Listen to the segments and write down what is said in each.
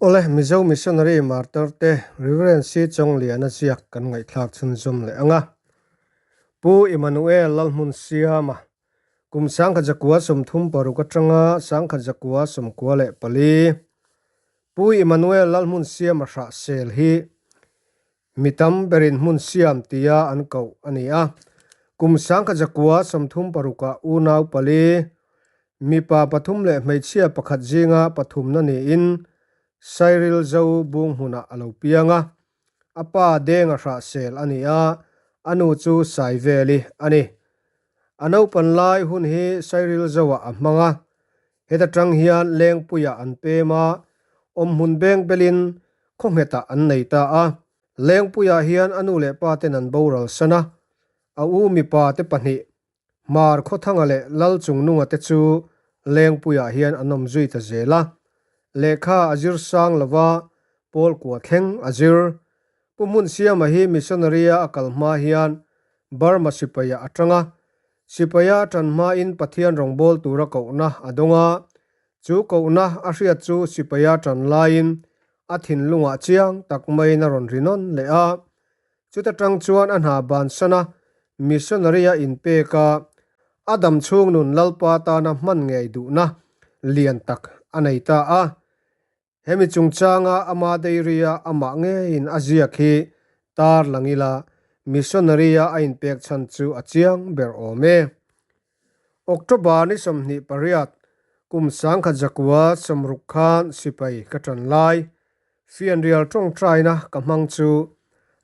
Awle, Mizo Missionary Martyr te Rev. C. Chawngliana ziak kan ngaihthlak chhunzawm leh ang a. Pu Emmanuel Lalhmunsiama, kum 1936 atanga 1994, Pu Emmanuel Lalhmunsiama hrahsel hi Mi tam berin hmun siam tia an koh a ni a. Kum 1936 ah unau pali, mipa pathum leh hmeichhia pakhat zinga pathumna niin Cyril Zo bung hmunah a lo piang a. A pa Denga hrahsel a ni a, a nu chu Saiveli a ni. A naupan lai hun hi Cyril Zo-ah a hmang a. Heta tang hian Lengpuiah an pem a, awmhmun beng belin khawnghetah an nei ta a. Lengpuiah hian a nu leh pa ten an boral san a, a u mipa te pahnih, Hmar Khawthanga leh Lalchungnunga te chu Lengpuiah hian an awm zui ta zel a. Lehkha a zir sang lova, Pawl kua thleng a zir. Pu Hmunsiama hi missionary-a a kal hma hian Burma sipaiah a tang a, Sipaia tan hmain Pathian rawngbâwl tura kohna a dawng a, chu kohna a hriat chu sipaia tan laiin a thinlungah chiang tak maiin a rawn ri nawn leh a. Chuta tang chuan a hna bansana missionary-a inpek a, a dam chhung nun Lalpa tana hman ngei duhna lian tak a nei ta a. Hemi chungchanga ama dairy-a amah ngeiin a ziak hi tar lang ila, missionary-a a inpek chhan chu a chiang ber awm e. October ni 28, kum 1960 khan sipai ka tan lai, fianrial tawngtaina ka hmang chu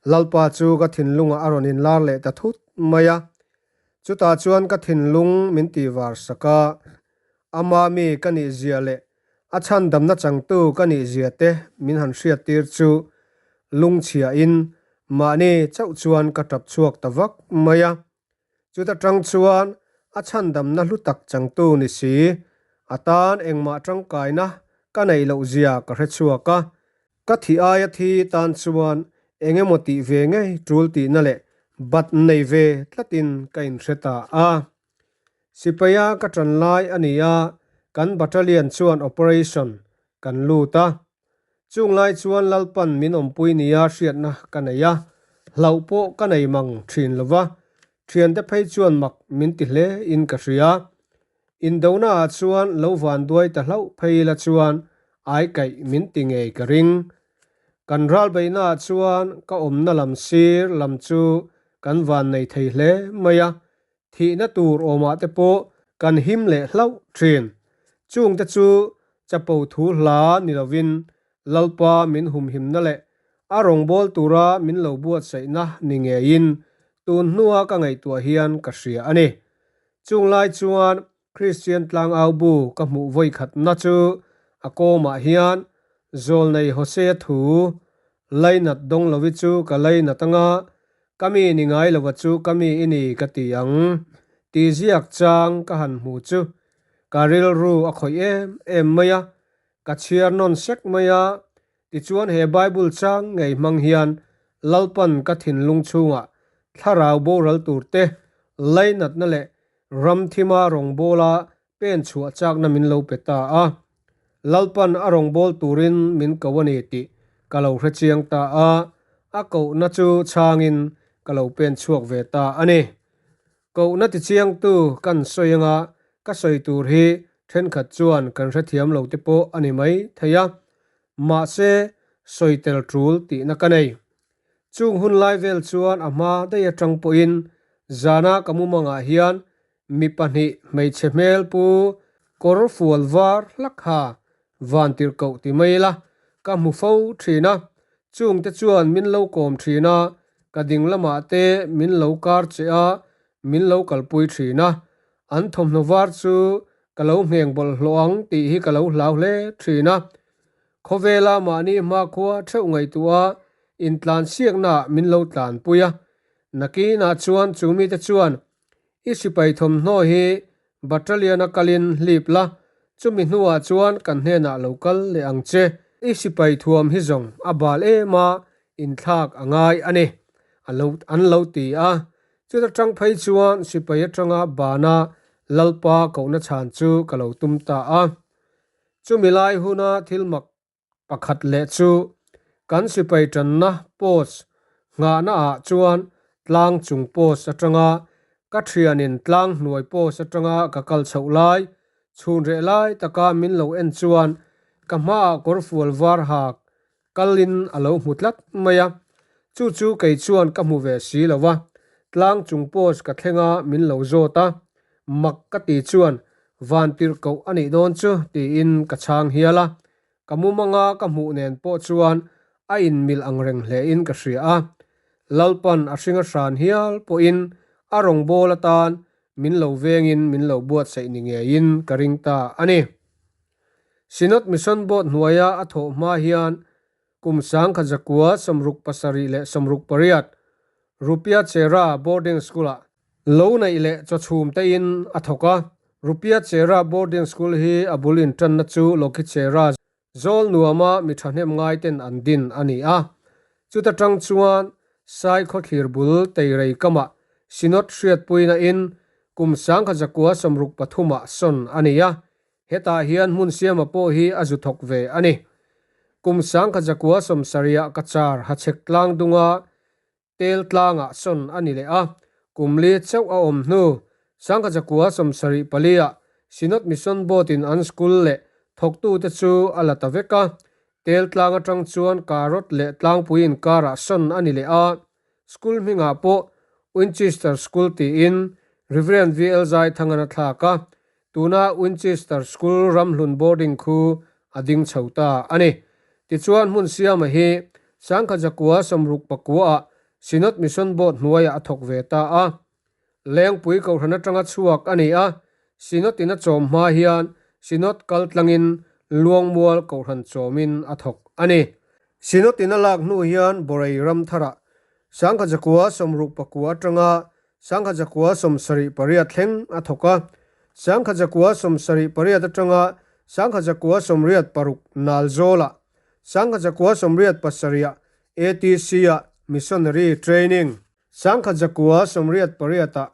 Lalpa chu ka thinlungah a rawn inlar leh ta thut mai a. Chutah chuan ka thinlung min tihvar sak a, ama mi ka nihzia leh A chhandamna changtu ka nih zia te min han hriattir chu lungchhiahin mahni chauh chuan ka tap chhuak ta vak mai a. Chuta tang chuan a chhandamna hlu tak changtu ni si, a tan engmah tangkaina ka neih loh zia ka hre chhuak a. Ka thih aia thi tan chuan eng emaw tih ve ngei tul tihna leh bat nei ve tlatin ka inhre ta a. Sipaia ka ṭan lai a ni a, kan battalion chuan operation kan lut a. Chung lai chuan Lalpan min awmpui nia hriatna ka nei a, hlauh pawh ka nei mang ṭhin lo va, ṭhiante phei chuan mak min ti hle in ka hria. Indonaah chuan lo van duai ta hlauh phei la chuan ai kaih min ti ngei ka ring. Kan ralbeihnaah chuan ka awmna lam sir lam chu kan van nei thei hle mai a, Thihna tur awmah te pawh kan him leh hlauh thin. Chungte chu chapo thu hla ni lovin Lalpa min humhimna leh a rawngbâwl tura min lo buatsaihna ni ngeiin tun hnua ka ngaihtuah hian ka hria a ni. Chung lai chuan Kristian tlangau bu ka hmuh vawikhatna chu a kawmah hian Zawlnei Hosea thu Lainat dawng lovi chu ka lainat anga Ka mi ni ngai lova chu ka mi i ni ka ti ang ti ziak chang ka han hmu chu ka rilru a khawih em em mai a, ka chhiar nawn sek mai a, tichuan he Bible chang ngei hmang hian Lalpan ka thinlung chhungah thlarau boral tur te lainatna leh ramthima rawngbawla pen chhuah chakna min lo pe ta a, Lalpan a rawngbâwl turin min ko a ni tih ka lo hre chiang ta a, a kohna chu chhangin ka lo pen chhuak ve ta a ni. Kohna ti chiangtu kan sawi anga ka sawi tur hi thenkhat chuan kan hrethiam lo te pawh a ni mai thei a, mahse sawi tel tul tihna ka nei. Chung hun lai vel chuan a hma daih atang pawhin zana ka mumangah hian Mi pahnih hmeichhe hmel pu kawr fual var hlak ha van tirh koh ti mai ila ka hmu fo thin a, chungte chuan min lo kawm thin a, ka ding lamah te min lo kar che a, min lo kalpui thin a, an thawmhnaw var chu ka lo ngheng bawlhhlawh ang tih hi ka lo hlau hle thin a. Khawvela mahni hmakhua theuh ngaihtuah a intlansiaknaah min lo tlanpui a, nakinah chuan chu mite chuan I sipai thawmhnaw hi battalion-a kalin hlip la, chumi hnuah chuan kan hnenah lo kal leh ang che. I sipai thuam hi zawng a bal em a, inthlak a ngai a ni, a lo an lo ti a. Chuta tang phei chuan sipai atanga bana Lalpa kohna chhan chu ka lo tum ta a. Chumi lai huna thil mak. Pakhat leh chu kan sipai tanna post nghahna ah chuan tlang chung post atanga ka thianin tlang hnuai post atanga ka kal chhoh lai, chhun reh lai taka min lo en chuan ka hmaah kawrfual var hak kalin a lo hmu tlat mai a, chu chu kei chuan ka hmu ve si lo va, tlang chung post ka thleng a min lo zawt a, mak ka ti chuan van tirh koh a nih dawn chu tiin ka chhang hial a, ka mumanga ka hmuh nen pawh chuan a inmil ang reng hlein ka hria a, Lalpan a hringa hran hial pawhin a rawngbâwl atan min lo vengin min lo buatsaih ni ngeiin ka ring ta a ni. Synod Mission Board hnuaia a thawh hma hian kum 1968 Rupia Chera Boarding School-ah lo neih leh chawchhum tein a thawk a. Rupia Chera Boarding School hi a bul intanna chu Lokhi Chera Zawl nuama mi thahnem ngaiten an din a ni a. Chuta tang chuan Sai khawthlir bul Teirei kamah Synod hriatpuina in kum 1963 ah sawn a ni a. Hetah hian hmun siama pawh hi a zu thawk ve a ni. Kum 1970 ah Cachar Hachhek tlang dunga Tel tlangah sawn a ni leh a, kum li chauh a awm hnu 1974 ah Synod Mission Board in an school leh thawktute chu a la ta vek a, Tel tlang atang chuan Karot leh Tlangpui inkarah sawn a ni leh a, school hmingah pawh Winchester School tiin Rev VL Zaithangan a thlak a, Tuna Winchester School ramhlun boarding khu a ding chho ta a ni. Tichuan hmun siama hi 1969 ah Synod Mission Board hnuaiah a thawk ve ta a. Lengpui Kohhran atanga chhuak a ni a, Synod in a chawm hma hian Synod kal tlangin Luangmual Kohhran chawmin a thawk a ni. Synod in a lak hnu hian Borei Ramtharah 1969 atanga 1978 thleng a thawk a, 1978 atanga 1986 Nalzawlah, 1987 ah ATC ah Missionary Training, 1988 ah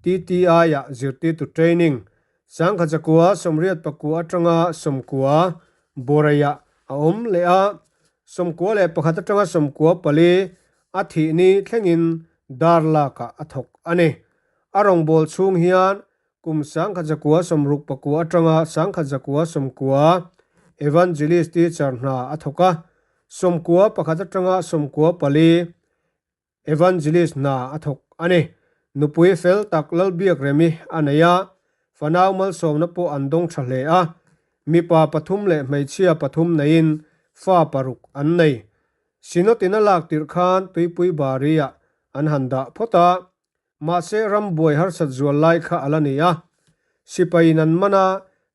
TTI ah Zirtirtu Training, 1989 atanga 90 Borei ah a awm leh a, 91 atanga 94 A thih ni thlengin dar lakah a thawk a ni. A rawngbâwl chhung hian kum 1969 aṭanga 1990 Evangelist teacher hna a thawk a, 91 aṭanga 94 Evangelist hna a thawk a ni. Nupui fel tak Lalbiakremi a nei a, fanau malsawmna pawh an dawng ṭha hle a, mipa pathum leh hmeichhia pathum neiin fa paruk an nei. Synod in a lak tirh khan tuipui bari ah an han dah phawt a, mahse rambuai harsat zual lai kha a la ni a. Sipai in an man a,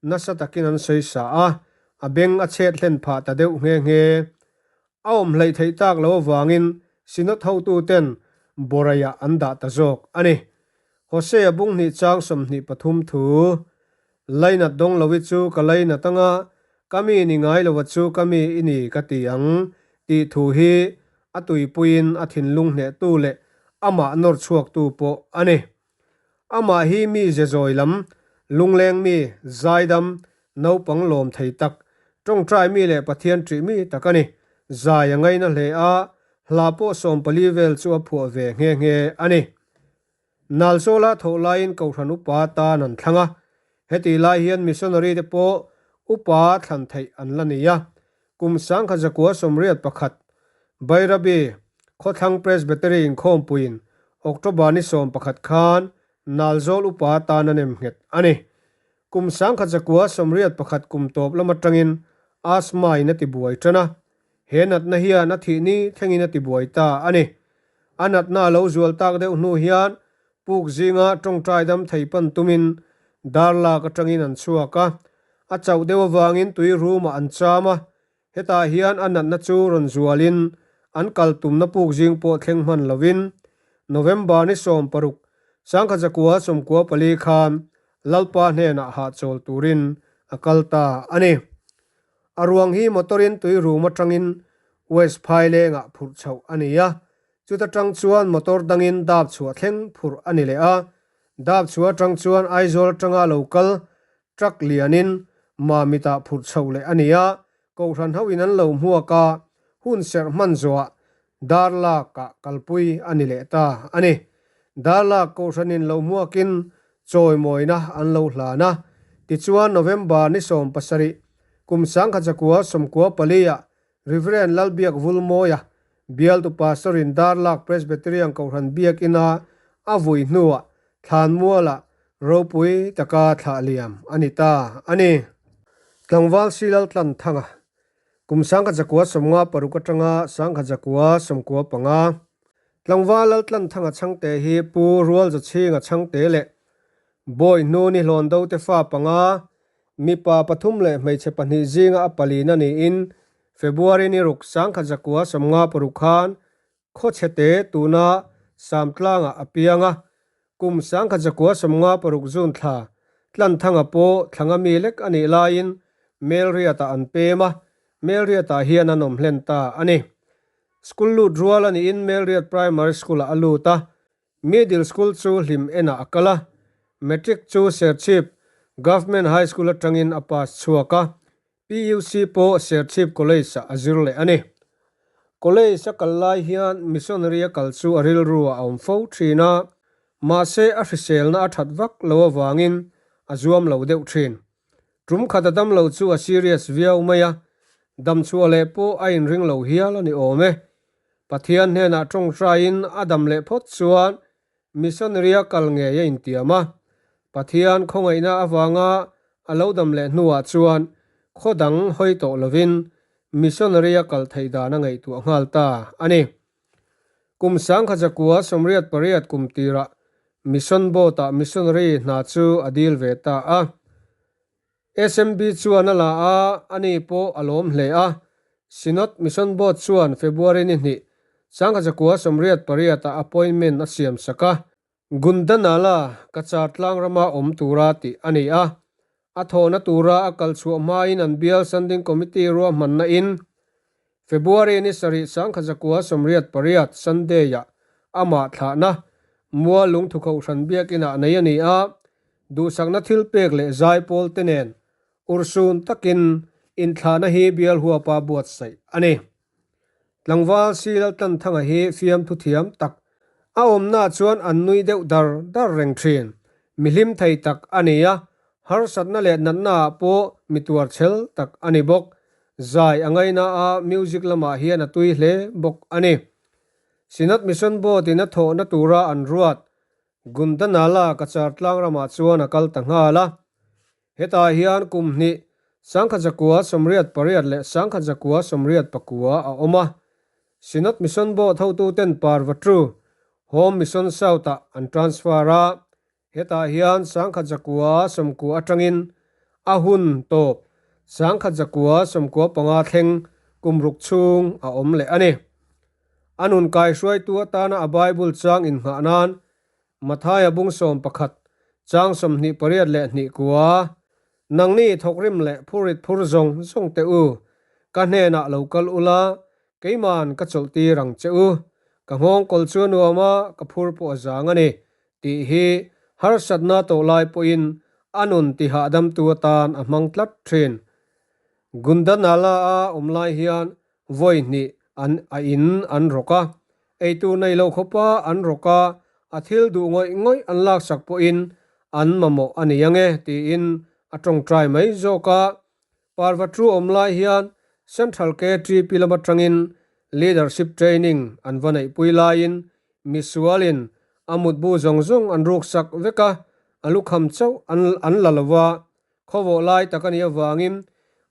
nasa takin an sawi sa a, a beng a chhet hlen phah ta deuh nghe nghe. A awm hleih theih tak lo avangin Synod hotu ten Borai ah an dah ta zawk a ni. Hosea bunghnih chang 23 thu Lainat dawng lo i chu ka lainat anga, ka mi ni ngai lo a chu ka mi i ni ka ti ang, tih thu hi a tuipuiin a thinlung hnehtu leh amah nawr chhuaktu pawh a ni. Amah hi mi ze zawi lam, lungleng mi, zaidam, naupang lawm thei tak, tawngtai mi leh Pathian ṭih mi tak a ni. Zai a ngaina hle a, hla pawh 14 vel chu a phuah ve nghe nghe a ni. Nalzawla thawh laiin Kohhran Upa tan an thlang a, hetih lai hian missionary te pawh Upa thlan theih an la ni a. Kum 1981 Bairabi Khawthlang Presbytery inkhawmpuiin October ni 11 khan Nalzawl Upa tan a nem nghet a ni. Kum 1981 kum tawp lam atangin asthma in a tibuai tan a, He natna hian a thih ni thlengin a tibuai ta a ni. A natna a lo zual tak deuh hnu hian puk zinga tawngtai dam thei pan tumin dar lak atangin an chhuak a. A chauh deuh avangin tui room-ah an cham a, hetah hian a natna chu rawn zualin an kal tumna puk zing pawh thleng hman lovin November ni 16, 1994 khan Lalpa hnenah hahchawl turin a kal ta a ni. A ruang hi motor-in tui rum atangin West Phailengah phurh chhoh a ni a, chuta tang chuan motor dangin dap chhuah thleng phurh a ni leh a. Dap chhuah atang chuan Aizawl atanga lo kal truck lianin Mamitah phurh chhoh leh a ni a. Kohhran ho in an lo hmuak a, hun serh hman zawhah Darlak ah kalpui a ni leh ta a ni. Darlak Kohhranin lo hmuakin chawimawina an lo hlan a, tichuan November ni 17, kum 1994 ah Rev. Lalbiak Vulmawia bialtu Pastor-in Darlak Presbyterian Kohhran biakina a vui hnuah Thlanmualah ropui taka thlah liam a ni ta a ni. Tlangval Silal Tlanthanga, kum 1956 atanga 1995, Tlangval Laltlanthanga chhangte hi Pu Rualzachhinga chhangte leh Bawi Hnuni Hlawndote fa panga, mipa pathum leh hmeichhe pahnih zinga a palina niin February ni ruk 1956 khan Khawchhete tuna Samtlangah a piang a, kum 1956 June thla Tlanthanga pawh thlanga mi lek a nih laiin Melriatah an pem a, Melriatah hian an awm hlen ta a ni. School lut rual a niin Melriat Primary School-ah a lut a, Middle School chu hlim enah a kal a, Matric chu Serchhip Government High School atangin a pass chhuak a, PUC pawh Serchhip College-ah a zir leh a ni. College a kal lai hian missionary a kal chu a rilru a awm fo thin a, mahse a hriselna a that vak lo avangin a zuam lo deuh thin. Tum khat a dam lo chu a serious viau mai a, damchhuah leh pawh a inring lo hial a ni awm e. Pathian hnenah tawngtaiin a dam leh phawt chuan Missionary a kal ngei a intiam a, Pathian khawngaihna avanga a lo dam leh hnuah chuan khaw dang hawi tawh lovin missionary a kal theih dan a ngaihtuah nghal ta a ni. Kum 1988 kum tirah Mission Board-ah missionary hna chu a dil ve ta a. SMB chuan a la a, ani pawh a lawm hle a. Synod Mission Board chuan February ni hnih, 1988 ah appointment a siam sak a. Gundanala, Cachar tlang rama awm tura tih a ni a. A thawhna tura a kal chhuah hmain an bial Standing Committee ruahmanna in February ni sarih 1988 Sunday-ah amah thlahna Mual Lungthukhauhhran biakinah nei a ni a. Duhsakna thil pek leh zai pawl te nen urhsun takin inthlahna hi bial huapa buatsaih a ni. Tlangval Silal Tlanthanga hi fiamthu thiam tak a awmnaah chuan an nui deuh dar dar reng thin. Mi hlim thei tak a ni a, harsatna leh natnaah pawh mi tuar chhel tak a ni bawk. Zai a ngaina a, music lamah hian a tui hle bawk a ni. Synod Mission Board-in a thawhna tura an ruat Gundanala Cachar tlang ramah chuan a kal ta nghal a. Hetah hian kum hnih, 1988 leh 1989 a awm a. Synod Mission Board hotuten Parvatru Home Mission South-ah an transfer a. Hetah hian 1990 atangin a hun tawp 1995 thleng kum ruk chhung a awm leh a ni. A nun kaihruaitu atana a Bible chang innghah nan Mathaia bung 11, chang 28 leh hnih kua, Nangni thawkrim leh phurit phur zawng zawng teh u, ka hnenah lo kal ula, keiman ka chawlhtir ang che u. Ka nghawng kawl chu a nuam a, ka phur pawh a zang a ni, tih hi harsatna tawh lai pawhin a nun tihahdamtu atan a hmang tlat thin. Gundanala a awm lai hian Vawi hnih an a in an rawk a, eitur nei lo khawpa an rawk a, a thil duh ngawih ngawih an laksak pawhin an mamawh a ni ang e tiin a tawngtai mai zawk a. Parvatru awm lai hian Central KTP lam atangin Leadership Training an va neihpui laiin misualin a mutbu zawng zawng an ruksak vek a, a lukham chauh an an la lo va, Khawvawh lai tak a nih avangin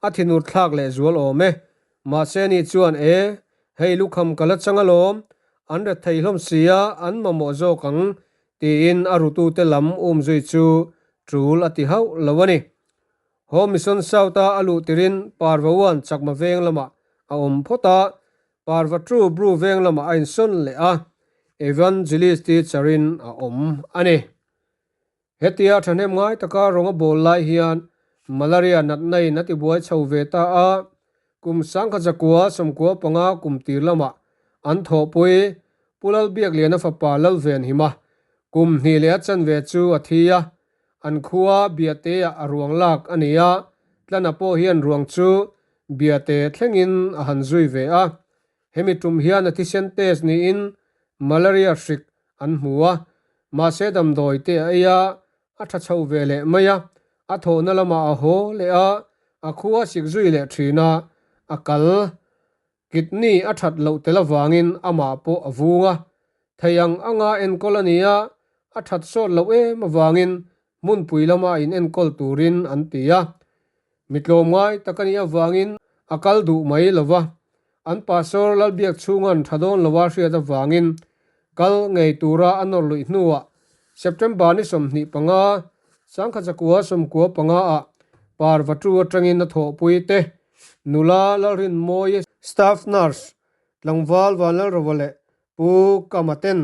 a thinur thlak leh zual awm e. Mahse ni chuan e, hei lukham ka la chang alawm, an ret thei hlawm sia, an mamawh zawk ang, tiin a rutute lam umzui chu tul a ti hauh lo a ni. Home Mission South-a a luh tirin Parvauan Chakma veng lamah a awm phawt a, Parvatru Bru veng lamah a insawn leh a, Evangelist teacher-in a awm a ni. Hetia thahnem ngai taka rawng a bawl lai hian malaria natna in a tibuai chho ve ta a, kum 1995 kum tir lamah an thawhpui Pu Lalbiakliana fapa Lalvenhima kum hnih leh a chanve chu a thi a, an khua Biateah a ruang lak a ni a, Tlana pawh hian ruang chu Biate thlengin a han zui ve a. Hemi tum hian a thisen test niin malaria hrik an hmu a, mahse damdawi te a ei a, a tha chho ve leh mai a, a thawhna lamah a haw leh a, a khua sik zui leh thin a, a kal kidney a that loh tel avangin amah pawh a vung a, thei ang anga enkawl a ni a, a that sawt loh em avangin hmunpui lama in enkawl turin an ti a, mi tlawmngai tak a nih avangin a kal duh mai lo va, an pastor Lalbiak chhunga'n tha dawn loa hriat avangin kal ngei tura a nawr luih hnuah September ni 25, 1995 ah Parvatu atangin a thawhpui te nula Lalrinmawii staff nurse tlangval Vanlalrova leh Pu Kamaten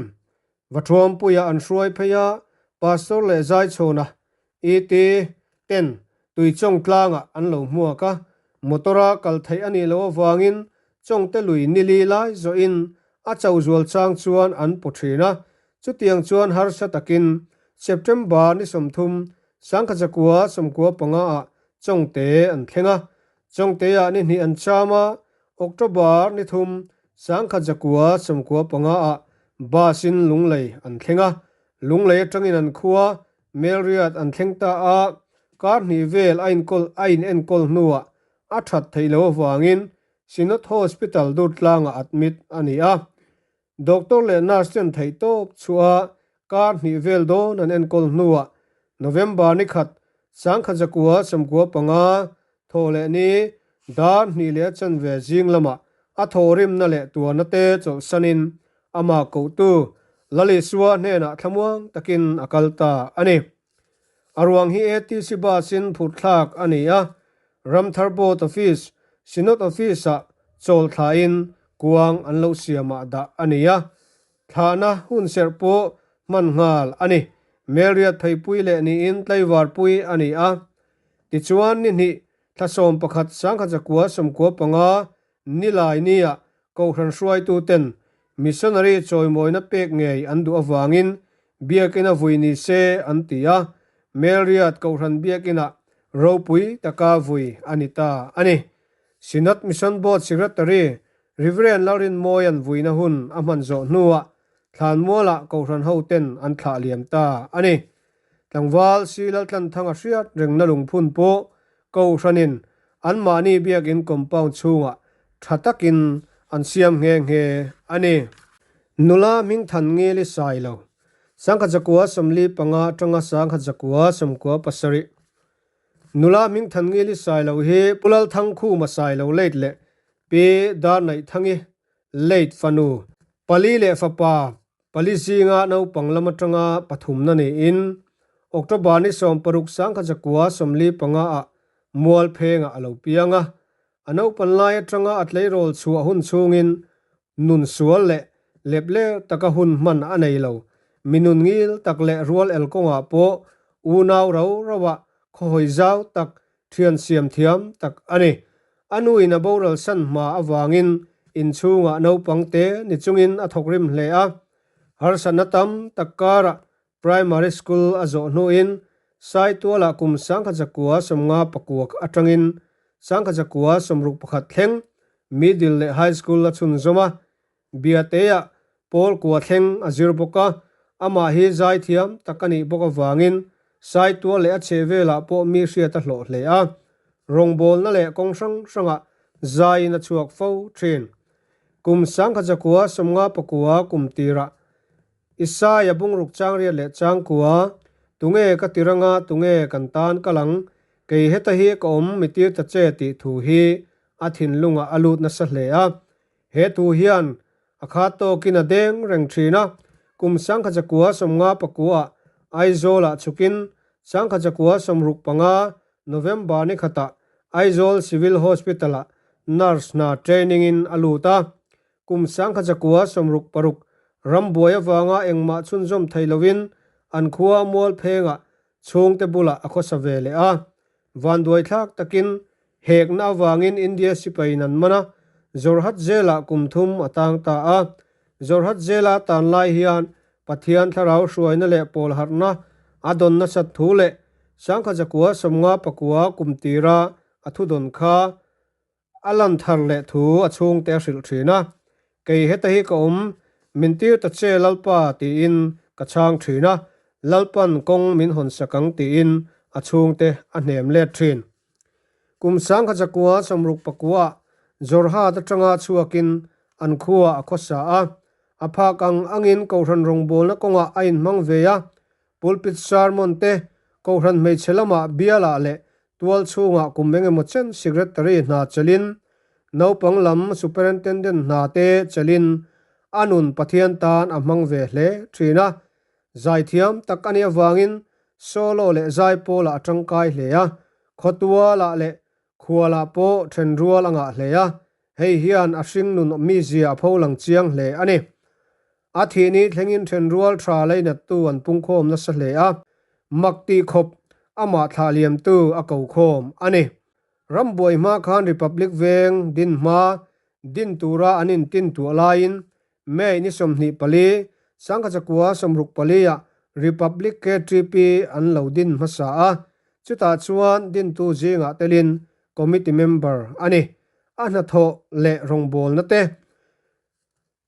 Vathuampuia an hruai phei a, Pastor leh Zaichhawna, ET, ten Tuichawng tlangah an lo hmuak a, motor-a kal theih a nih loh avangin Chawngte lui nili lai zawhin a cho zual chang chuan an paw thin a, chutiang chuan harsa takin September ni 30, 1995 ah Chawngte an thleng a, Chawngte-ah ni hnih an cham a, October ni 3, 1995 ah bus in Lunglei an thleng a, Lunglei atangin an khua Melriat an thleng ta a, kar hnih vel a inkawl a in enkawl hnuah a that theih loh avangin Synod Hospital Durtlangah admit a ni a. Doctor leh nurse ten theih tawp chhuah a kar hnih vel dawn an enkawl hnuah November ni khat 1995 Thaw leh ni, dar hnih leh a chanve zing lamah a thawhrimna leh tuarna te chawlhsanin amah kohtu Lalisua hnenah thlamuang takin a kal ta a ni. A ruang hi ATC bus-in phurhthlak a ni a, Ramthar Board Office, Synod Office-ah chawlthlain kuang an lo siamah dah a ni a, Thlahna hunserh pawh hman nghal a ni. Melriat pheipui leh niin tlaivarpui a ni a. Tichuan ni hnih thla 11 1995 nilai nia Kohhran hruaituten missionary chawimawina pek ngei an duh avangin biakina vui ni se an ti a. Melriat Kohhran biakinah ropui taka vui a ni ta a ni. Synod Mission Board Secretary Rev. Lalrinmawia'n vuina hun a hman zawh hnuah Thlanmualah Kohhran hoten an thlah liam ta a ni. Tlangval Si Laltlanthanga hriat rengna lungphun pawh Kohhranin anmahni biakin compound chhungah tha takin an siam nghe nghe a ni. Nula hmingthan ngil i sai lo. 1945 atanga 1997. Nula hmingthan ngil i sai lo hi Pu Lalthangkhuma sai lo late leh Pi Darnaihthangi late fanu pali leh fapa pali zinga naupang lam atanga pathumna niin October ni 16 1945 ah Mualphengah a lo piang a. A naupan lai atanga a tleirawl chhuah hun chhungin Nun sual leh lepler taka hun hman a nei lo. Mi nun ngil tak leh rual el kawngah pawh unau rau rauah khawhawi zau tak, thian siam thiam tak a ni. A nuin a boral san hma avangin inchhungah naupang te ni chungin a thawkrim hle a. Harsatna tam tak karah Primary School a zawh hnuin Saitualah kum 1959 atangin 1961 thleng Middle leh High School a chhunzawm a, Biateah pawl kua thleng a zir bawk a, amah hi zaithiam tak a nih bawk avangin Saitual leh a chhehvelah pawh mi hriat a hlawh hle a, rawngbawlna leh kawng hrang hrangah zaiin a chhuak fo thin. Kum 1959 kum tirah Isaia bungruk changriat leh changkua, Tunge ka ti ranga, tunge kan tan kal ang, kei heta hi ka awm mi tir ta che tih thu hi a thinlungah a lut nasa hle a. He thu hian a khat tawkin a deng reng thin a, kum 1959 Aizawlah chhukin 1965 November ni khatah Aizawl Civil Hospital-ah nurse hna training-in a lut a. Kum 1966 rambuai avanga engmah chhunzawm thei loin an khua Mualphengah chhungte bulah a khawsa ve leh a. Vanduaithlak takin hekna avangin India sipaiin an man a, Jorhat Jail-ah kum thum a tang ta a. Jorhat Jail-a tan lai hian Pathian thlarau hruaina leh pawl harhna a dawn nasat thu leh 1959 kum tira a thudawn kha. A lan thar leh thu a chhungte a hrilh thin a, Kei heta hi ka awm, min tir ta che Lalpa tiin ka chhang thin a, Lalpan kawng min hawn sak ang tiin a chhungte a hnem let thin. Kum sangkhat zakua sawmruk pakuaah Jorhat atanga chhuakin an khua a khawsa a, a phak ang angin Kohhran rawngbawlna kawngah a inhmang ve a, Pulpit sermon te, Kohhran hmeichhe lamah bialah leh tual chhungah kum eng emaw chen secretary hna chelin, naupang lam superintendent hna te chelin a nun Pathian tan a hmang ve hle thin a. Zaithiam tak a nih avangin solo leh zaipawlah a tangkai hle a, khawtualah leh khualah pawh thenrual a ngah hle a, hei hian a hringnun mizia a pholang chiang hle a ni. A thihni thlengin thenrual tha leinattu an pungkhawm nasa hle a, mak tih khawp amah thlah liamtu a ko khawm a ni. Rambuai hma khan Republic veng din hma din tura an intin tuah laiin May ni 24, sangkachakua 64 ah Republic KTP an lo din hmasa a, chutah chuan dintu zingah telin committee member a ni. A hnathawh leh rawngbawlna te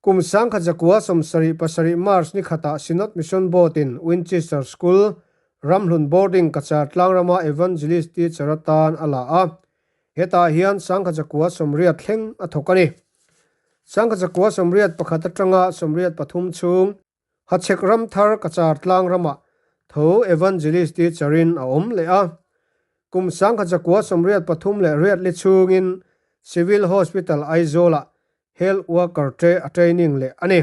Kum 1977 March ni khatah Synod Mission Board-in Winchester School, Ramhlun Boarding Cachar tlangrama Evangelist teacher atan a la a. Hetah hian 1980 thleng a thawk a ni. 1981 atanga 83 chhung Hachhek Ramthar Cachar tlangrama tho Evangelist teacher-in a awm leh a. Kum 1983 leh riatli chhungin Civil Hospital Aizawl-ah Health Worker te a training leh a ni.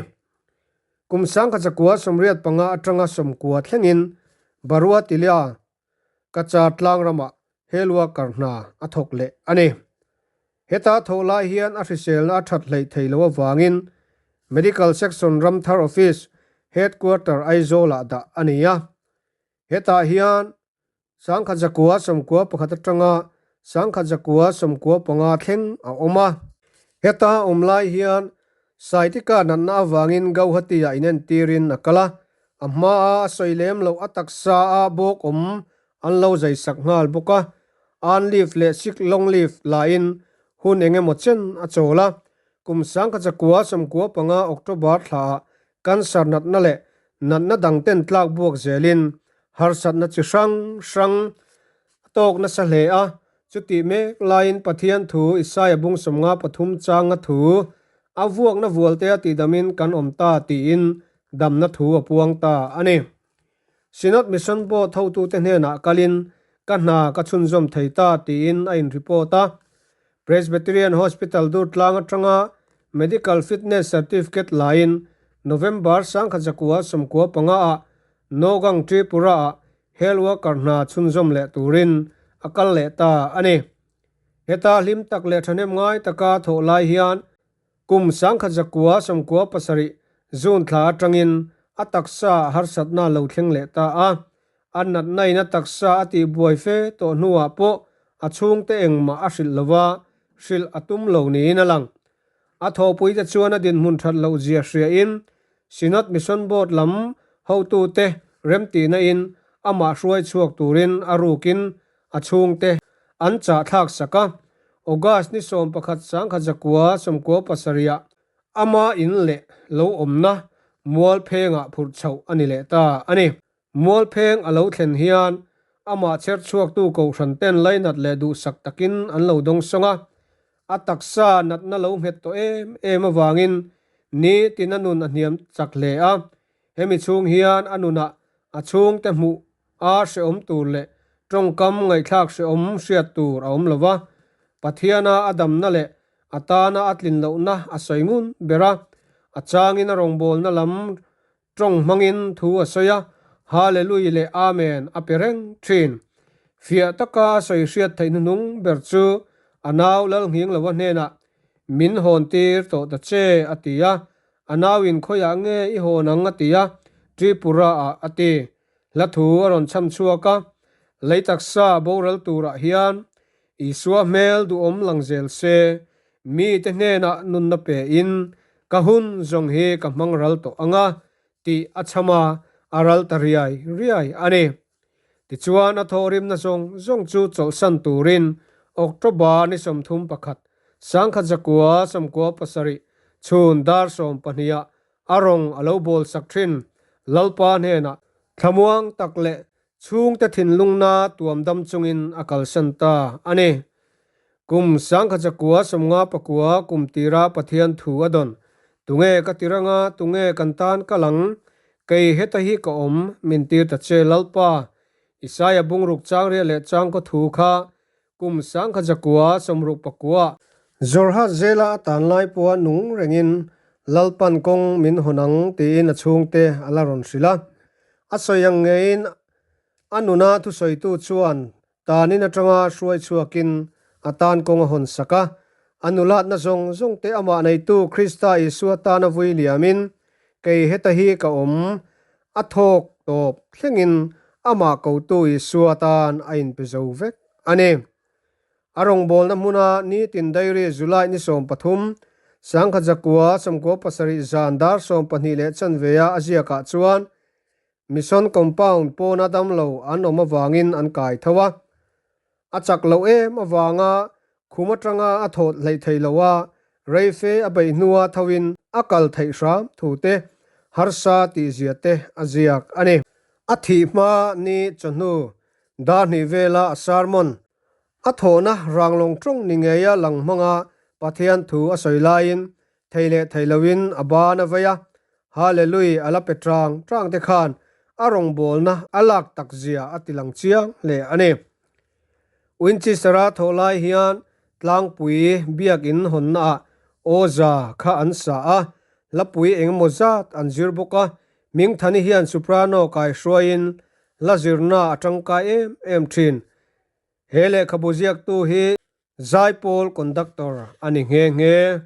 Kum 1985 atanga 90 thlengin Barua Tilia, Cachar tlang ramah Health Worker hna a thawk leh a ni. Heta thawh lai hian a hriselna a that hleih thei lo avangin Medical Section Ramthar Office, Headquarter Aizawl-ah dah a ni a. Hetah hian 1991 atanga 1995 thleng a awm a. Heta awm lai hian Saitika natna avangin Gauhati-ah inentirin a kal a, a hmaa a sawi lem loh a taksa a bawk awm an lo zai sak nghal bawk a. An leave leh sick long leave lain hun eng emaw chen a chawl a. Kum 1995 October thlaah Cancer natna leh natna dang ten tlak buak zelin harsatna chi hrang hrang a tawk nasa hle a. Chutih mek laiin Pathian thu Isaia bung 53 changa thu a vuakna vualte a tihdamin kan awm ta tiin damna thu a puang ta a ni. Synod Mission Board hotute hnenah kalin ka hna ka chhunzawm thei ta tiin a in report a. Presbyterian Hospital Durtlang atanga Medical Fitness Certificate laiin November 1995 ah Nogang Tripura ah Health Worker hna chhunzawm leh turin a kal leh ta a ni. Heta hlim tak leh thahnem ngai taka thawh lai hian Kum 1997 June thla atangin a taksa harsatna lo thleng leh ta a, a natnain a taksa a tihbuai fe tawh hnuah pawh a chhungte engmah a hrilh lova, hrilh a tum lo niin a lang. A thawhpuite chuan a dinhmun that loh zia hriain Synod Mission Board lam hotute remtihna in amah hruai chhuak turin a rukin a chhungte an chah thlak sak a, August ni 11 1997 ah ama in leh lo awmna Mualphengah phurh chhoh a ni leh ta a ni. Mualpheng a lo thlen hian amah chher chhuaktu kohhran ten lainat leh duhsak takin an lo dawng sawng a, a taksa natna lo nghet tawh em em avangin ni tin a nun a hniam chak hle a, hemi chhung hian a nunah a chhungte hmuh A hrehawm tur leh tawngkam ngaihthlak hrehawm hriat tur a awm lo va, Pathiana a damna leh a tana a tlin lohna a sawi ngun ber a, a changin a rawngbawlna lam tawng hmangin thu a sawi a, Hallelui leh Amen a pe reng thin. Fiah taka a sawi hriat theih hnuhnung ber chu a nau Lalnghinglova hnenah, Min hawn tir tawh ta che, a ti a, a nauin khawiah nge i hawn ang a ti a, Tripura ah a ti. Hla thu a rawn chham chhuak a, lei taksa boral turah hian Isua hmel duhawm lang zel se, mite hnenah nunna pe in ka hun zawng hi ka hmang ral tawh ang a, tih a chham a, a ral ta riai riai a ni. Tichuan a thawhrimna zawng zawng chu chawlhsan turin October ni 31, 1997 chhun dar 12 ah a rawng a lo bawl sak thin Lalpa hnenah thlamuang tak leh chhungte thinlungna tuam dam chungin a kalsan ta a ni. Kum 1959 kum tira Pathian thu a dawn. Tunge ka ti ranga, tunge kan tan kal ang? Kei heta hi ka awm, min tir ta che Lalpa. Isaia bungruk chang riah leh chang khaw thu kha Kum 1969. Jorhat zela a tan lai pawha nung rengin Lalpan kawng min hawn ang tiin a chhungte a la rawn hrilh a. A sawi ang ngeiin a nuna thusawitu chuan tanin atanga hruai chhuakin a tan kawng a hawn sak a. A nulatna zawng zawngte amah neitu Krista Isua tana vui liamin, Kei heta hi ka awm, A thawk tawp thlengin amah kotu Isua tan a inpe zo vek a ni. A rawngbawlna hmuna nitin diary July ni 13, 1997 zan dar 12 leh chanvea a ziakah chuan Mission Compound pawna damlo an awm avangin an kai tho a. A chak loh em avanga khum atanga a thawt hleih thei lo a, reife a beih hnua thoin a kal theih hram thu te, harsa tih zia te a ziak a ni. A thih hma ni chawhnu dar hnih vela a sermon a thawhna ranglawng tawng ni ngeia lang hmanga Pathian thu a sawi laiin thei leh thei loin a ban a vei a, Hallelui a la pe tang tang te khan a rawngbawlna a lak tak zia a ti lang chiang hle a ni. Winchester-a thawh lai hian tlangpui biakin hawnnaah Awza kha an sa a, hlapui engemaw zat an zir bawk a, Hmingthani hian soprano kaihruaiin hla zirna a tangkai em em thin. He lehkhabu ziaktu hi Zaipawl conductor a ni nghe nghe.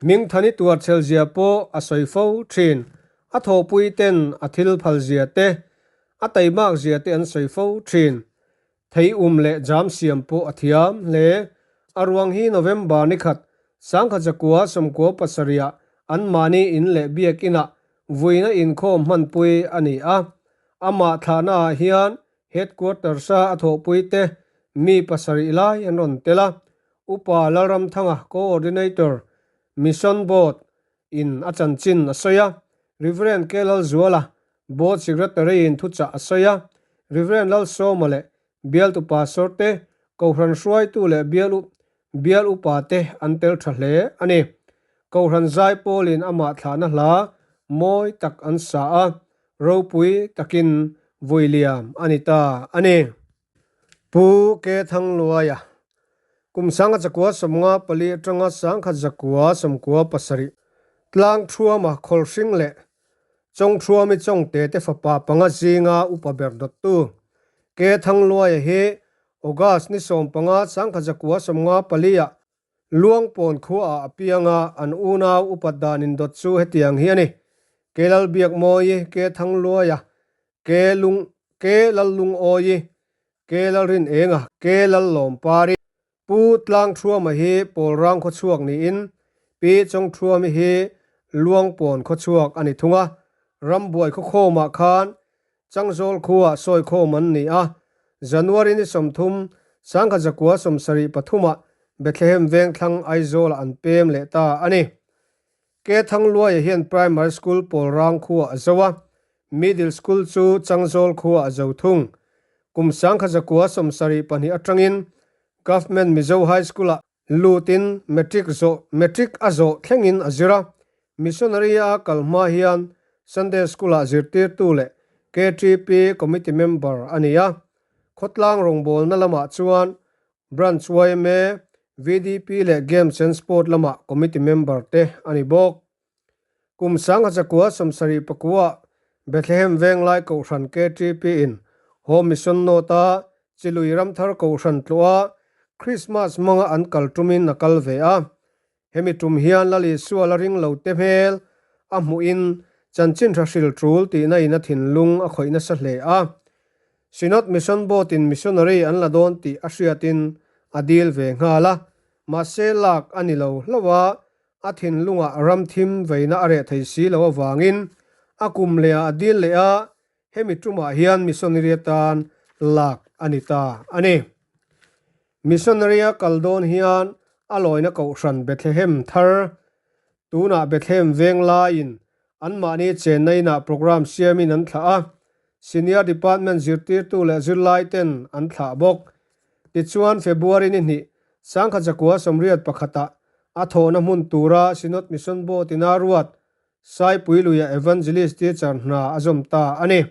Hmingthani tuarchhel zia pawh a sawi fo thin. A thawhpui ten a thil phal zia te, a taimak zia te an sawi fo thin. Thei um leh jam siam pawh a thiam hle. A ruang hi November ni khat, 1997 ah anmahni in leh biakinah vuina inkhawm hmanpui a ni a. Amah thlahna ah hian Headquarters-a a thawhpuite mi pasarih lai an rawn tel a, Upa Lalramthanga, Coordinator, Mission Board, in a chanchin a sawi a, Rev. K. Lalzuala, Board Secretary-in thuchah a sawi a, Rev. Lalsawma leh Bialtu Pastor te, Kohhran hruaitu leh bial bial upa te an tel tha hle a ni. Kohhran zai pawlin amah thlahna hla mawi tak an sa a, Ropui takin vui liam a ni ta a ni. Pu Ke Thangluaia, kum 1954 atanga 1997, tlang thuama khawlhring leh Chawngthuami Chawngte te fapa panga zinga upa ber dawttu Ke Thangluaia hi August ni 15, 1954 ah Luangpawn khuaah a piang a, an unau upat dan indawt chu hetiang hi a ni, Ke Lalbiakmawi, Ke Thangluaia, Ke Lung, Ke Lallungawi, Ke Lalrinenga, Ke Lallawmpari. Pu Tlangthuama hi Pawlrang khawchhuak niin Pi Chawngthuami hi Luangpawn khawchhuak a ni thung a. Rambuai khawkhawmah khan Changzawl khuaah sawikhawm an ni a, January ni 30, 1973 ah Bethlehem Vengthlang Aizawlah an pem leh ta a ni. Ke Thangluaia hian Primary School Pawlrang khuaah a zo a, Middle School chu Changzawl khuaah a zo thung. Kum 1972 atangin Government Mizo High School-ah Lutin matric zawh matric a zawh thlengin a zir a, missionary a kal hma hian Sunday School-ah zirtirtu leh KTP committee member a ni a. Khawtlang rawngbawlna lamah chuan Branch yma, VDP leh Games and Sport lamah committee member te a ni bawk. Kum 1979 ah Bethlehem Venglai Kohhran KTP-in Home Mission Note-a Chilui Ramthar Kohhran tluah Krismas hmanga an kal tumin a kal ve a. Hemi tum hian Lal Isua la ring lo te hmel a hmuhin chanchin tha hril tul tihna in a thinlung a khawih nasa hle a. Synod Mission Board-in missionary an la dawn tih a hriatin a dil ve nghal a, mahse lak a ni lo hlauh a, A thinlungah ramthim veina a reh thei si lo avangin a kum lehah a dil leh a, hemi tumah hian missionary atan lak a ni ta a ni. Missionary a kal dawn hian a lawina kohhran Bethlehem thar, tunah Bethlehem veng laiin anmahni chenna inah programme siamin an thlah a, Senior Department zirtirtu leh zirlaiten an thlah bawk. Tichuan, February ni hnih, 1981-ah a thawhna hmun tura Synod Mission Board ina ruat Saipuiluia Evangelist Teacher hna a zawm ta a ni.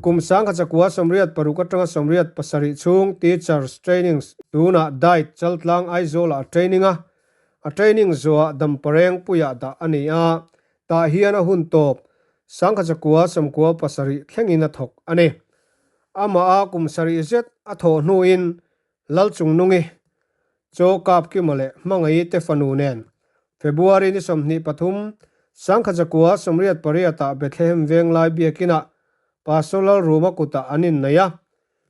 Kum 1986 atanga 87 chhung Teachers Training tunah Diet Chaltlang Aizawlah a training a, a training zawhah Dampareng puiah dah a ni a, tah hian a hun tawp 1997 thlengin a thawk a ni. Amah a kum sarih zet a thawh hnuin Lalchungnungi, Chaw Kapkima leh Hmangaih te fanu nen February ni 23, 1988 ah Bethlehem Venglai Biakinah Pastor Lalruma kutah an inneih a.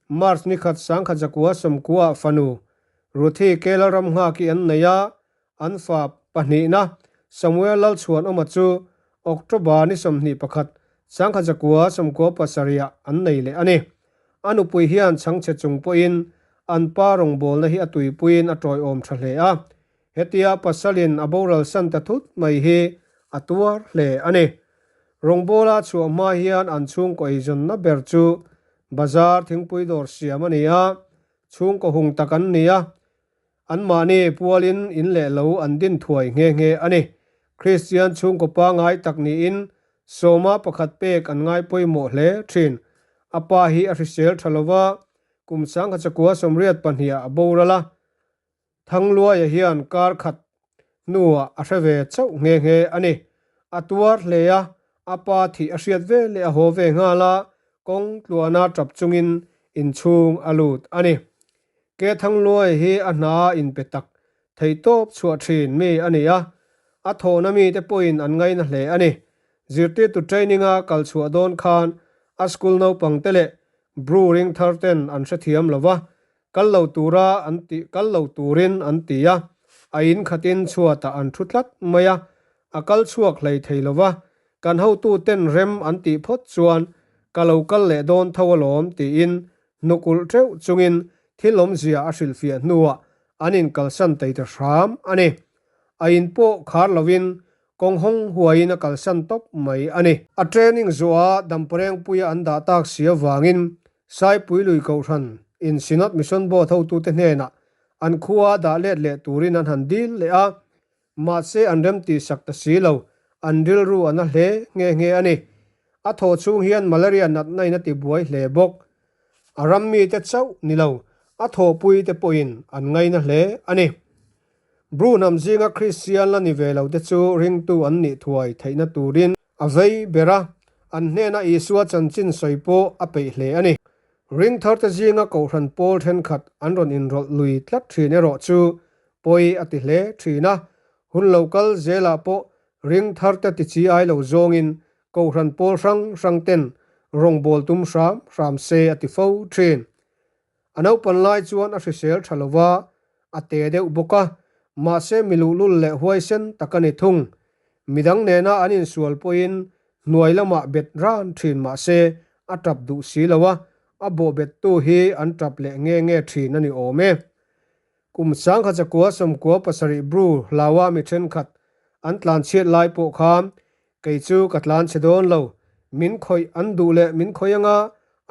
March ni khat 1990 ah fanu Ruthi K Lalramnghaki an nei a, an fa pahnihna Samuel Lalchhuanawma chu October ni 21, 1997 ah an nei leh a ni. A nupui hian chhangchhe chung pawhin an pa rawngbawlna hi a tuipuiin a tawiawm tha hle a. Hetia pasalin a boral san ta thut mai hi a tuar hle a ni. Rawngbawla chhuah hma hian an chhungkaw eizawnna ber chu bazar thingpui dawr siam a ni a, chhungkaw hung tak an ni a, Anmahni pualin in leh lo an din thuai nghe nghe a ni. Kristian chhungkaw pangai tak niin sawma pakhat pek an ngai pawimawh hle thin. A pa hi a hrisel tha lova, kum 1982 ah a boral a. Thangluaia hian kar khat hnuah a hre ve chauh nghe nghe a ni. A tuar hle a, a pa thih a hriat ve leh a haw ve nghal a, kawng tluana tap chungin inchhung a lut a ni. Ke Thangluai hi a hna inpe tak theihtawp chhuah thin mi a ni a, a thawhna mite pawhin an ngaina hle a ni. Zirtirtu training-a kal chhuah dawn khan a school naupangte leh Bru ring thar ten an hrethiam lo va, kal lo tura an ti kal lo turin an ti a, a in khatin chhuatah an thu tlat mai a, a kal chhuak hlei thei lo va, kan hotuten rem an tih phawt chuan ka lo kal leh dawn tho alawm tiin Hnuk ulh teuh chungin thil awmzia a hrilhfiah hnuah an inkalsan tei ta hram a ni. A in pawh khar lovin kawng hawng huaiin a kalsan tawp mai a ni. A training zuah Damparengpuia an dah tak si avangin Saipui lui Kohhran in Synod Mission Board hotute hnenah an khua dah let leh turin an han dil leh a, Mahse an remti sak ta si lo, an rilru a na hle nghe nghe a ni. A thaw chhung hian malaria natna in a ti buai hle bawk. A ram mite chauh ni lo, a thawhpui te pawhin an ngaina hle a ni. Bru hnam zinga Kristian la ni ve lo te chu ringtu an nih thuai theihna turin a vei ber a, an hnena Isua chanchin sawi pawh a peih hle a ni. Ringthar te zinga Kohhran pawl thenkhat an rawn inrawlh lui tlat thin erawh chu Pawi a ti hle thin a, hun lo kal zelah pawh ring thar te ti chi ai lo zawngin Kohhran pawl hrang hrang ten rawngbâwl tum hram hram se a ti fo thin. A naupan lai chuan a hrisel tha lo va, a te deuh bawk a, mahse mi luhlul leh huaisen tak a ni thung. Midang nena an insual pawhin hnuai lamah bet ran thin mahse a tap duh si lo a, a bawhbettu hi an tap leh nge nge thin a ni awm e. Kum 1997 Bru hlaua mi thenkhat an tlanchhiat lai pawh khan kei chu ka tlanchhe dawn lo, min khawih an duh leh min khawih anga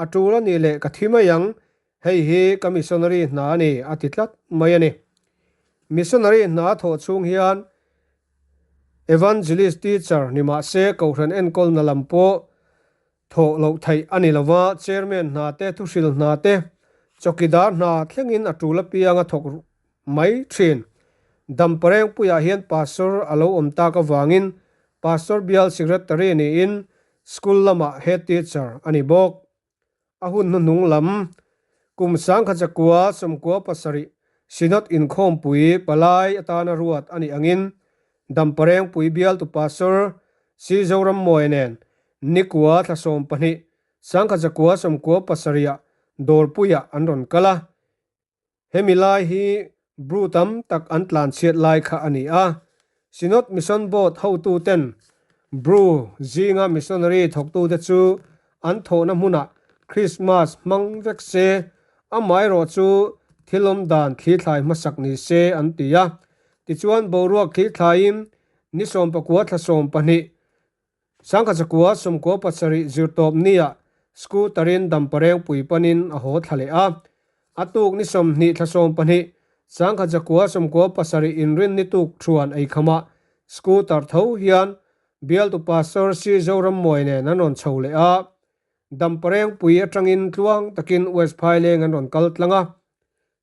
a tul a nih leh ka thi mai ang, hei hi ka missionary hna a ni a ti tlat mai a ni. Missionary hna a thawh chhung hian Evangelist teacher ni mah se Kohhran enkawlna lam pawh Thawh loh theih a ni lova, Chairman hna te, thuhril hna te, chawkidar hna thlengin a tul apiang a thawk mai thin. Damparengpuiah hian Pastor a lo awm tak avangin Pastor Bial Secretary niin School lamah Head Teacher a ni bawk. A hun hnuhnung lam kum 1997 Synod inkhawmpui palai atana ruat a nih angin Damparengpui bialtu Pastor Si Zorammawi nen Nikua thla 12, 1997 Dawrpuiah an rawn kal a. Hemi lai hi Bru tam tak an tlanchhiat lai kha a ni a. Synod Mission Board hotuten Bru zinga missionary thawktute chu an thawhna hmunah Krismas hmang vek se, amaherawh chu thil awm dan thlithlai hmasak ni se an ti a. Tichuan boruak thli thlaiin ni 19 thla 12, 1997 zirtawp nia scooter-in Dampareng pui panin a haw thla leh a. A tuk ni 20 thla 12, 1997 inrin ni tuk thuan eikhamah scooter tho hian bialtu Pastor C Zorammawi nen an rawn chho leh a. Dampareng pui atangin tluang takin West Phaileng an rawn kal tlang a.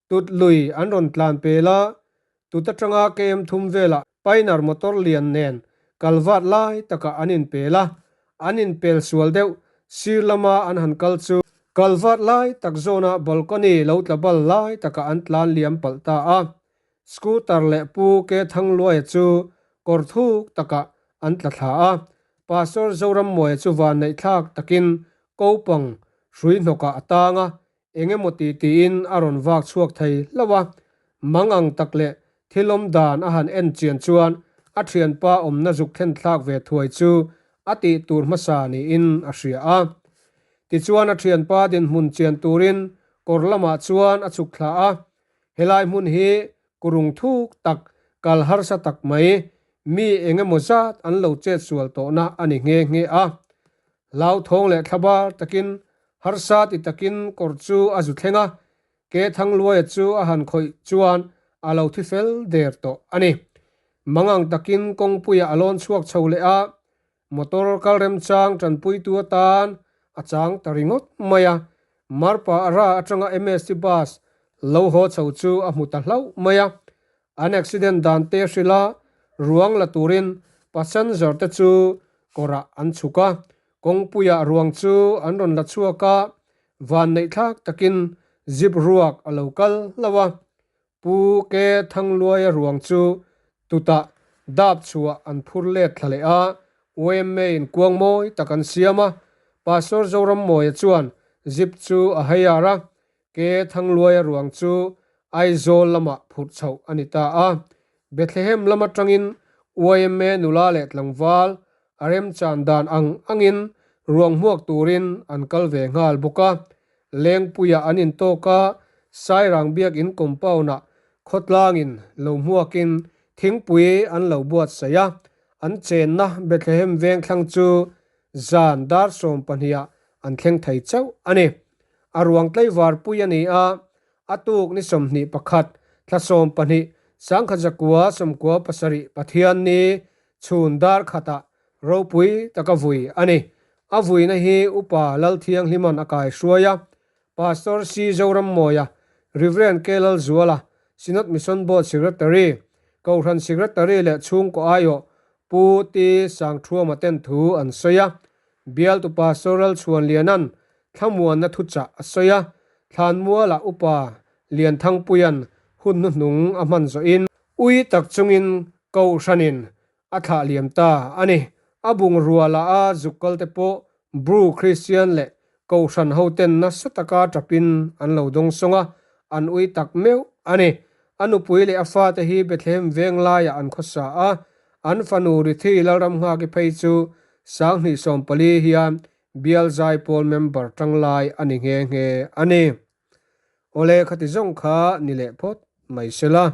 Tut lui an rawn tlan pel a, tut atanga KM thum velah Pioneer motor lian nen kal vat lai takah an inpel a, an inpel sual deuh sir lama an han kal chu kal vat lai tak zawna balcony lo tla bal lai takah an tlan liam palh ta a. Scooter leh Pu Ke Thangluaia chu kawr thuk takah an tla thla a, Pastor Zorammuaia chu vanneih thlak takin kopang hrui hnawkah a tang a, Eng emaw ti tiin a rawn vak chhuak thei hlauh a, mang ang tak leh thil awm dan a han en chian chuan a thianpa awmna zuk thlen thlak ve thuai chu a tih tur hmasa niin a hria a. Tichuan a thianpa dinhmun chian turin kawr lamah chuan a chhuk thla a, helai hmun hi kurung thuk tak, kal harsa tak mai, mi eng emaw zat an lo chet sual tawhna a ni nghe nghe a. Hlauthawng leh thlabar takin harsa ti takin kawr chu a zu thleng a, ke Thangluaia chu a han khawih chuan a lo thi fel der tawh a ni. Mangang takin kawngpuiah a lawn chhuak chho leh a, motor kal remchang tanpuitu atan a chang ta ringawt mai a, Marpa a ra atanga MST bus lo haw chho chu a hmu ta hlauh mai a, An accident dan te hrilh a, ruang la turin passenger te chu kawrah an chhuk a, kawngpuiah ruang chu an rawn la chhuak a, vanneih thlak takin zip ruak a lo kal hlauh a, Pu Ke Thangluaia ruang chu tutah dap chhuah an phur let thla leh a, YMA in kuang mawi tak an siam a, Pastor Zorammawia chuan zip chu a haiar a, Ke Thangluaia ruang chu Aizawl lamah phurh chhoh a ni ta a. Bethlehem lam atangin YMA nula leh tlangval a remchan dan ang angin ruang hmuak turin an kal ve nghal bawk a. Lengpuiah an intawk a, Sairang Biakin compound-ah khawtlangin lo hmuakin thingpui an lo buatsaih a. An chenna Bethlehem vengthlang chu zan dar 12-ah an thleng thei chauh a ni. A ruang tlaivar pui a ni a, a tuk ni 21, thla 12, 1997 Pathianni chhun dar khatah ropui taka vui a ni. A vuina hi Upa Lalthianghliman a kai hruai a, Pastor C. Zorammawia, Rev. K. Lalzuala, Synod Mission Board Secretary, Kohhran Secretary leh chhungkaw aiawh Pu T. Sangthuama ten thu an sawi a, Bialtu Pastoral Chhuanliana'n thlamuanna thuchah a sawi a, Thlanmualah Upa Lianthangpuia'n hun hnuhnung a hman zawhin ui tak chungin Kohhranin a thlah liam ta a ni. A bungrua lah a zuk kal te pawh Bru Kristian leh Kohhran hoten nasa taka tapin an lo dawng sawng a, an ui tak meuh a ni. A nupui leh a fate hi Bethlehem veng laiah an khawsa a, an fanu Rithi Lalramnghaki phei chu 2014 hian Bial Zaipawl member tanglai a ni nghe nghe a ni. Awle khati zawng kha ni leh phawt mai se la.